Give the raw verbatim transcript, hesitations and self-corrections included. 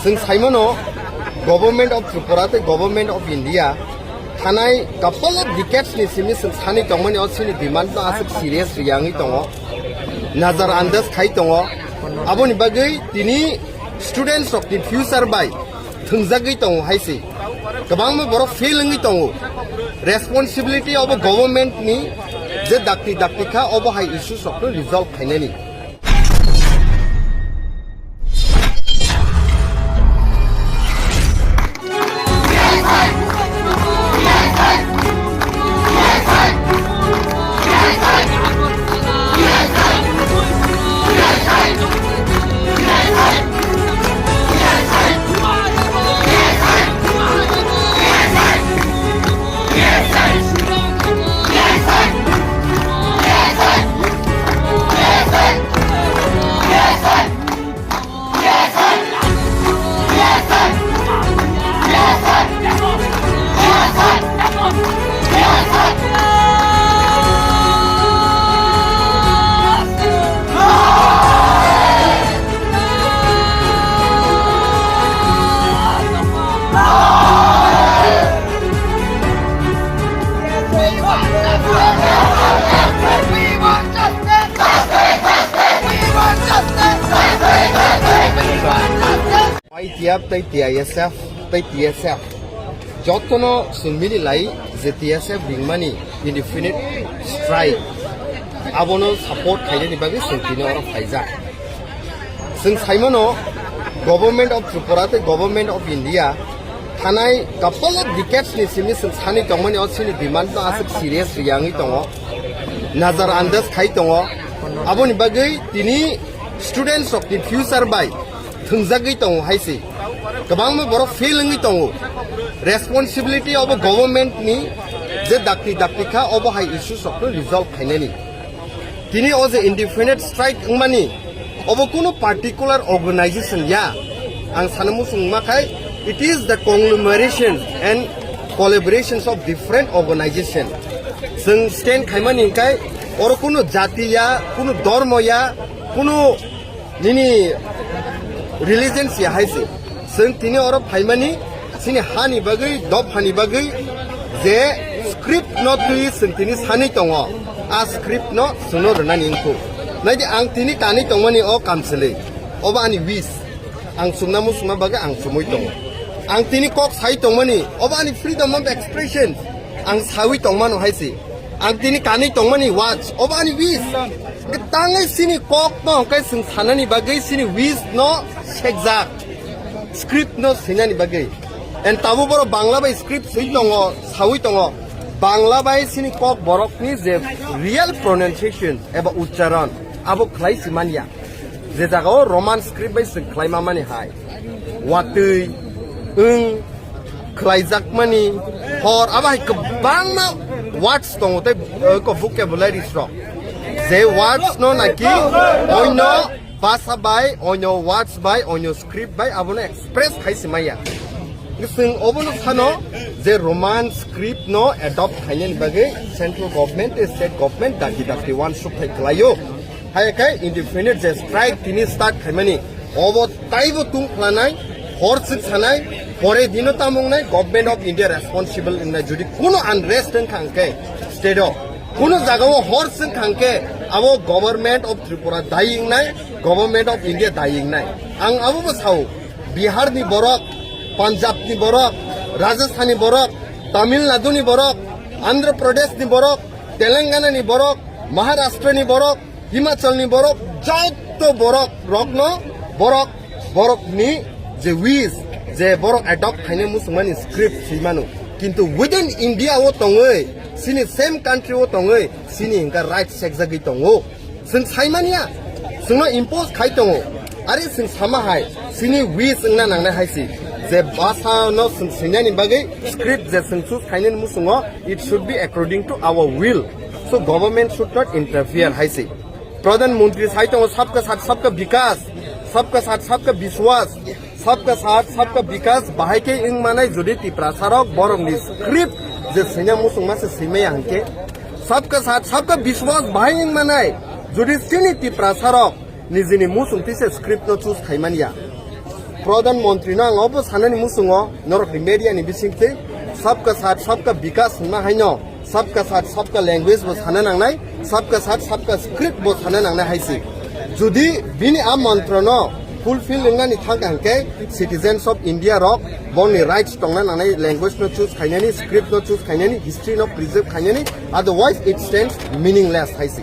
Chwng saimano, Government of Tripura tei Government of India thanai couple of decades ni simi chwng sani tongmani o chini demand no aswk serious riyangwi tongo, nazar andaz khai tongo. Aboni bagwi tini students rok ni future bai thwngjagwi tongo hai se. Kwbangma borok fail wngwi tongo. Responsibility obo government ni, je dakti dakti kha obo hai issues rok no resolve khainani. Y T F tei T I S F tei T S F jotono chwng mili lai je T S F ringmani indefinite strike abono support khainani bagwi chwng tini oro phaijak. Chwng saimano, Government of Tripura tei Government of India thanai couple of decades ni simi chwng sani tongmani o chini demand no aswk serious riyangwi tongo, nazar andaz khai tongo. Aboni bagwi tini students rok ni future bai thwngjagwi tongo hai se. Kwbangma borok fail wngwi tongo. Responsibility obo government ni, je dakti dakti kha obo hai issues rok no resolve khainani. Tini o je indefinite strike wngmani, obo kuno particular organization ya. Ang sana muchung ma khai, it is the conglomeration and collaborations of different organization. Chwng stand khaimani hwnkhe oro kuno jati ya, kuno dormo ya, kuno nini religion si hai se. Chwng tini oro phaimani chini hani bagwi, dophani bagwi je script no twi chwng tini sanwi tongo. A script no chwngno rwnani wngkhu. Naidi ang tini kanwi tongmani o kamchwlwi. Obo ani wish. Ang chumna muchungma bagwi ang chumui tongo. Ang tini kok sai tongmani. Obo ani freedom of expression. Ang sawi tongmano hai se. Ang tini kanwi tongmani watch, obo ani wish. Tangwi sini kok no hwnkhe chwng sanani bagwi sini wish no sekjak. Script no swinani bagwi. And tabo borok Bangla bai script swi tongo, sawi tongo. Bangla bai sini kok borokni je real pronunciation eba uchcharon abo khlai si manya. Je jagao Roman script bai chwng khlaima mani hai. Watwi, wng, khlaijakmani, hor, abo hai kwbangma words tongo tei, eh, ko vocabularies rok. Je words no naki oino basa bai, oino words bai, oino script bai abono express khai si maya. Chwng obono sano je Roman script no adopt khainani bagwi central government tei state government dakti dakti uansuk khai kwlaio. Hai khe indefinite je strike tini start khaimani, obo taibo tung khlanai, hor sik sanai, pore dino tamung nai, Government of India responsible wngnai jodi kuno unrest wngkha hwnkhe state o, kuno jagao hor sik kha hwnkhe abo Government of Tripura dayi wngnai, Government of India dayi wngnai. Ang abo bo sao, Bihar ni borok, Punjab ni borok, Rajasthan ni borok, Tamil Nadu ni borok, Andhra Pradesh ni borok, Telangana ni borok, Maharashtra ni borok, Himachal ni borok, joto borok rokno, borok, borok ni je wish, je borok adopt khaina muchungmani script swi mano. Kintu within India o tongwi, sini same country o tongwi, sini hwnkha right sekjagwi tongo. Chwng saimania, chwngno impose khai tongo. Are chwng sama hai, sini wish wngna nangnai hai si. Je basa no chwng swinani bagwi script je chwng choose khainani muchungo, it should be according to our will. So government should not interfere hai si. Pradhan Mantri sai tongo, sabka saath sabka bikas, sabka saath sabka biswas, sabka saath sabka bikas bahai khe wng manai jodi Tiprasa rok borok ni script je swina muchung ma se swimaya hwnkhe, sabka saath sabka biswas bahai wng manai jodi chini Tiprasa rok nijini muchung twi se script no choose khai manya. Pradhan Mantri no ang obo sanani muchungo norokni media ni bisingtwi sabka saath sabka bikas hwnma haino sabka saath sabka language bo sana nangnai, sabka saath sabka script bo sana nangnai hai si. Judi bini a mantra no fulfill wngnani thangkha hwnkhe citizens of India rok bongni rights tongna nangnai, language no choose khainani, script no choose khainani, history no preserve khainani, otherwise it stands meaningless hai si.